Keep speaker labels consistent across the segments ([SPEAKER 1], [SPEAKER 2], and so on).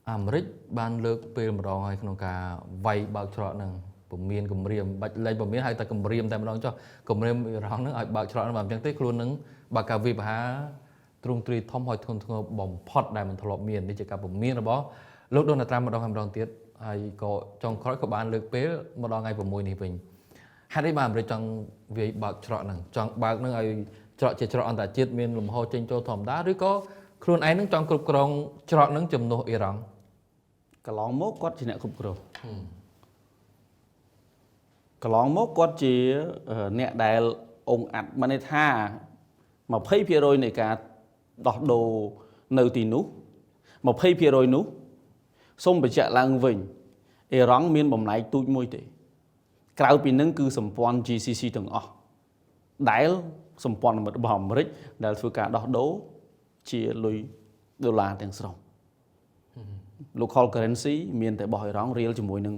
[SPEAKER 1] អាមេរិកបានលើកពេលម្ដងហើយក្នុងការវាយបើកច្រកហ្នឹងពមៀនគម្រាមបាច់លែងពមៀនហើយតែគម្រាមតែម្ដងចុះគម្រាមអ៊ីរ៉ង់ហ្នឹងឲ្យបើកច្រកហ្នឹងបាទអញ្ចឹងទេខ្លួននឹងបើកការវាយប្រហារទ្រង់ទ្រាយធំហើយធ្ងន់ធ្ងរបំផុតដែលមិនធ្លាប់មាននេះជាការពមៀនរបស់លោកដូណាល់ត្រាំម្ដងហើយម្ដងទៀតហើយក៏ចុងក្រោយក៏បានលើកពេលមកដល់ថ្ងៃ6នេះវិញហេតុអីបានអាមេរិកចង់វាយបើកច្រកហ្នឹងចង់បើកហ្នឹងឲ្យច្រកជាច្រកអន្តរជាតិមានលំហូរចេញចូលធម្មតាឬក៏ខ្លួនឯងហ្នឹងចង់គ្រប់គ្រងច្រកហ្នឹងជំនួសអ៊ីរ៉ង់
[SPEAKER 2] កន្លងមកគាត់ជាអ្នកគ្រប់គ្រងកន្លងមកគាត់ជាអ្នកដែលអង្គអាត់មានន័យថា20%នៃការដោះដូរនៅទីនោះ20%នោះសូមបញ្ជាក់ឡើងវិញអ៊ីរ៉ង់មានបំណែកទូចមួយទេក្រៅពីនឹងគឺសម្ព័ន្ធ GCC ទាំងអស់ដែលសម្ព័ន្ធមិត្តរបស់អាមេរិកដែលធ្វើការដោះដូរជាលុយដុល្លារទាំងស្រុង local currency មានតែរបស់អ៊ីរ៉ង់រៀលជាមួយនឹង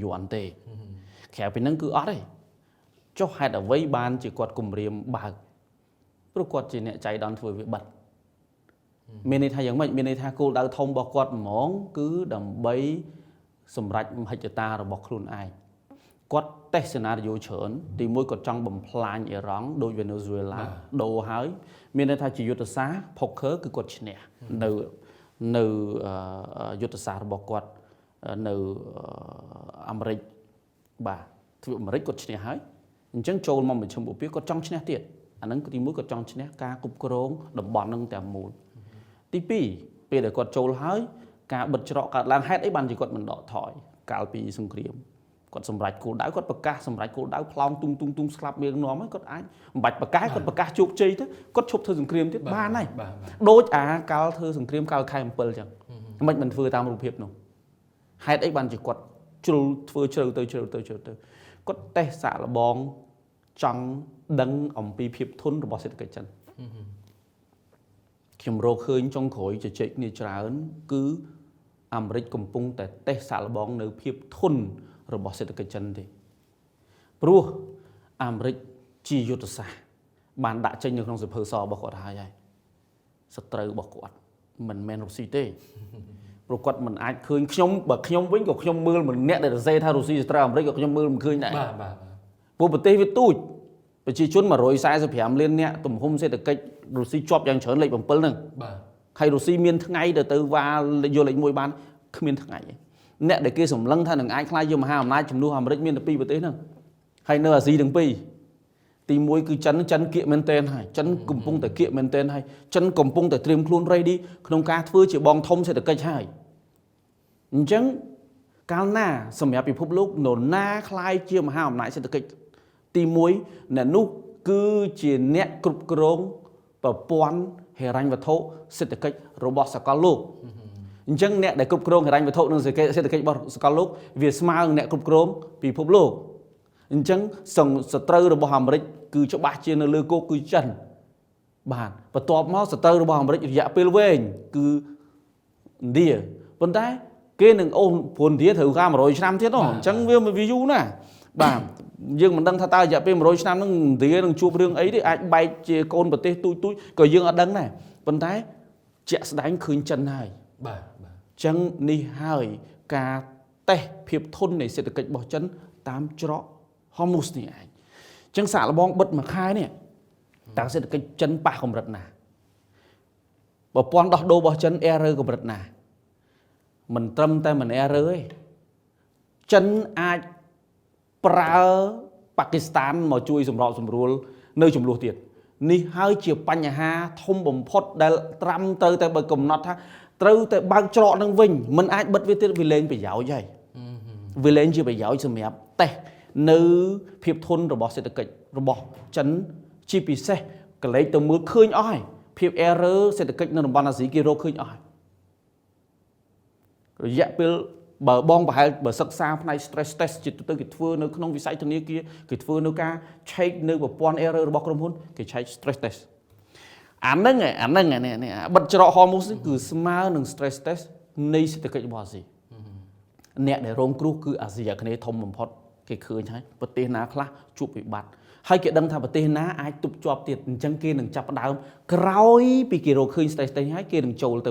[SPEAKER 2] យួនទេក្រៅពីហ្នឹងគឺអត់ទេចុះហេតុអ្វីបានជាគាត់គម្រាមបើកព្រោះគាត់ជាអ្នកចៃដន្យធ្វើវាបិទមានន័យថាយ៉ាងម៉េចមានន័យថាគោលដៅធំរបស់គាត់ហ្មងគឺដើម្បីសម្រេចមហិច្ឆតារបស់ខ្លួនឯងគាត់តេស្ត scenario ច្រើនទីមួយគាត់ចង់បំផ្លាញអ៊ីរ៉ង់ដូចវេណេស៊ុយអេឡាដូរហើយមានន័យថាជាយុទ្ធសាស្ត្រ poker គឺគាត់ឈ្នះនៅយុទ្ធសាស្ត្ររបស់គាត់នៅអាមេរិកបាទទ្វីបអាមេរិកគាត់ឈ្នះហើយអញ្ចឹងចូលមកមជ្ឈិមបូព៌ាគាត់ចង់ឈ្នះទៀតអាហ្នឹងទីមួយគាត់ចង់ឈ្នះការគ្រប់គ្រងតំបន់ហ្នឹងទាំងមូលទី2ពេលដែលគាត់ចូលហើយការបិទច្រកកើតឡើងហេតុអីបានជាគាត់មិនដកថយកាលពីសង្គ្រាមគាត់សម្រេចគោលដៅគាត់ប្រកាសសម្រេចគោលដៅផ្លោងទុំទុំទុំស្លាប់មាននាំហើយគាត់អាចមិនបាច់ប្រកាសគាត់ប្រកាសជោគជ័យទៅគាត់ឈប់ធ្វើសង្គ្រាមទៀតបានហើយដូចអាកាលធ្វើសង្គ្រាមកាលខែ7អញ្ចឹងមិនធ្វើតាមរូបភាពនោះហេតុអីបានជាគាត់ជ្រុលធ្វើជ្រៅទៅជ្រៅទៅជ្រៅទៅគាត់តេស្តសាកល្បងចង់ដឹងអំពីភាពធន់របស់សេដ្ឋកិច្ចចិនខ្ញុំរកឃើញចុងក្រោយជជែកគ្នាច្រើនគឺអាមេរិកកំពុងតែតេស្តសាកល្បងនៅភាពធន់របស់សេដ្ឋកិច្ចចិនទេព្រោះអាមេរិកជាយុទ្ធសាស្ត្របានដាក់ចេញនៅក្នុងសៀវភៅសរបស់គាត់ហើយហើយសត្រូវរបស់គាត់មិនមែនរុស្ស៊ីទេព្រោះគាត់មិនអាចឃើញខ្ញុំបើខ្ញុំវិញក៏ខ្ញុំមើលម្នាក់ដែលសរសេរថារុស្ស៊ីសត្រូវអាមេរិកក៏ខ្ញុំមើលមិនឃើញដែរ
[SPEAKER 1] បាទបាទ
[SPEAKER 2] ព្រោះប្រទេសវាទូចប្រជាជន145លាននាក់ទំហំសេដ្ឋកិច្ចរុស្ស៊ីជាប់យ៉ាងច្រើនលេខ7ហ្នឹង
[SPEAKER 1] បាទ
[SPEAKER 2] ហើយរុស្ស៊ីមានថ្ងៃទៅវ៉ាយកលេខ1បានគ្មានថ្ងៃទេអ្នកដែលគេសម្លឹងថានឹងអាចក្លាយជាមហាអំណាចជំនួសអាមេរិកមានតែពីរប្រទេសហ្នឹងហើយនៅអាស៊ីទាំងពីរទី1គឺចិនចិនគៀកមែនទែនហើយចិនកំពុងតែគៀកមែនទែនហើយចិនកំពុងតែត្រៀមខ្លួន ready ក្នុងការធ្វើជាបងធំសេដ្ឋកិច្ចហើយអញ្ចឹងកាលណាសម្រាប់ពិភពលោកនរណាក្លាយជាមហាអំណាចសេដ្ឋកិច្ចទី1អ្នកនោះគឺជាអ្នកគ្រប់គ្រងប្រព័ន្ធហិរញ្ញវត្ថុសេដ្ឋកិច្ចរបស់សកលលោកអញ្ចឹងអ្នកដែលគ្រប់គ្រងហិរញ្ញវត្ថុនិងសេដ្ឋកិច្ចរបស់សកលលោកវាស្មើនឹងអ្នកគ្រប់គ្រងពិភពលោកអញ្ចឹងសត្រូវរបស់អាមេរិកគឺច្បាស់ជានៅលើគោកគឺចិនបាទបន្ទាប់មកសត្រូវរបស់អាមេរិករយៈពេលវែងគឺឥណ្ឌាប៉ុន្តែគេនឹងអូសព្រោះឥណ្ឌាត្រូវការ100ឆ្នាំទៀតអញ្ចឹងវាយូរណាស់បាទយើងមិនដឹងថាតើរយៈពេល100ឆ្នាំហ្នឹងឥណ្ឌានឹងជួបរឿងអីទេអាចបែកជាកូនប្រទេសទូចទូចក៏យើងអត់ដឹងដែរប៉ុន្តែជាក់ស្ដែងឃើញចិនហើយ
[SPEAKER 1] បាទបាទ
[SPEAKER 2] ចឹងនេះហើយការតេស្តភាពធន់នៃសេដ្ឋកិច្ចរបស់ចិនតាមច្រកហូមុសនេះឯងចឹងសាកល្បងបិទមួយខែនេះតើសេដ្ឋកិច្ចចិនប៉ះកម្រិតណាប្រព័ន្ធដោះដូររបស់ចិន error កម្រិតណាមិនត្រឹមតែមិន error ទេចិនអាចប្រើប៉ាគីស្ថានមកជួយសម្របសម្រួលនៅចំនួនទៀតនេះហើយជាបញ្ហាធំបំផុតដែលត្រាំត្រូវតែបើកំណត់ថាត្រូវតែបើកច្រកនឹងវិញមិនអាចបិទវាទៀតវាលែងប្រយោជន៍ហើយវាលែងជាប្រយោជន៍សម្រាប់តេស្តនៅភាពធន់របស់សេដ្ឋកិច្ចរបស់ចិនជាពិសេសកលេចទៅមើលឃើញអស់ហើយភាព error សេដ្ឋកិច្ចនៅតំបន់អាស៊ីគេរកឃើញអស់ហើយរយៈពេលបើបងប្រហែលបើសិក្សាផ្នែក stress test ជាទូទៅគេធ្វើនៅក្នុងវិស័យធនាគារគេធ្វើនៅការឆែកនៅប្រព័ន្ធ error របស់ក្រុមហ៊ុនគេឆែក stress test អាហ្នឹងឯងអាហ្នឹងឯងនេះបិទច្រកហូមុសនេះគឺស្មើនឹង stress test នៃសេដ្ឋកិច្ចរបស់អាស៊ីអ្នកដែលរងគ្រោះគឺអាស៊ីអាគ្នេយ៍ធំបំផុតគេឃើញហើយប្រទេសណាខ្លះជួបវិបត្តិហើយគេដឹងថាប្រទេសណាអាចទប់ជាប់ទៀតអញ្ចឹងគេនឹងចាប់ផ្ដើមក្រោយពីគេរកឃើញ stress test ហើយគេនឹងចូលទៅ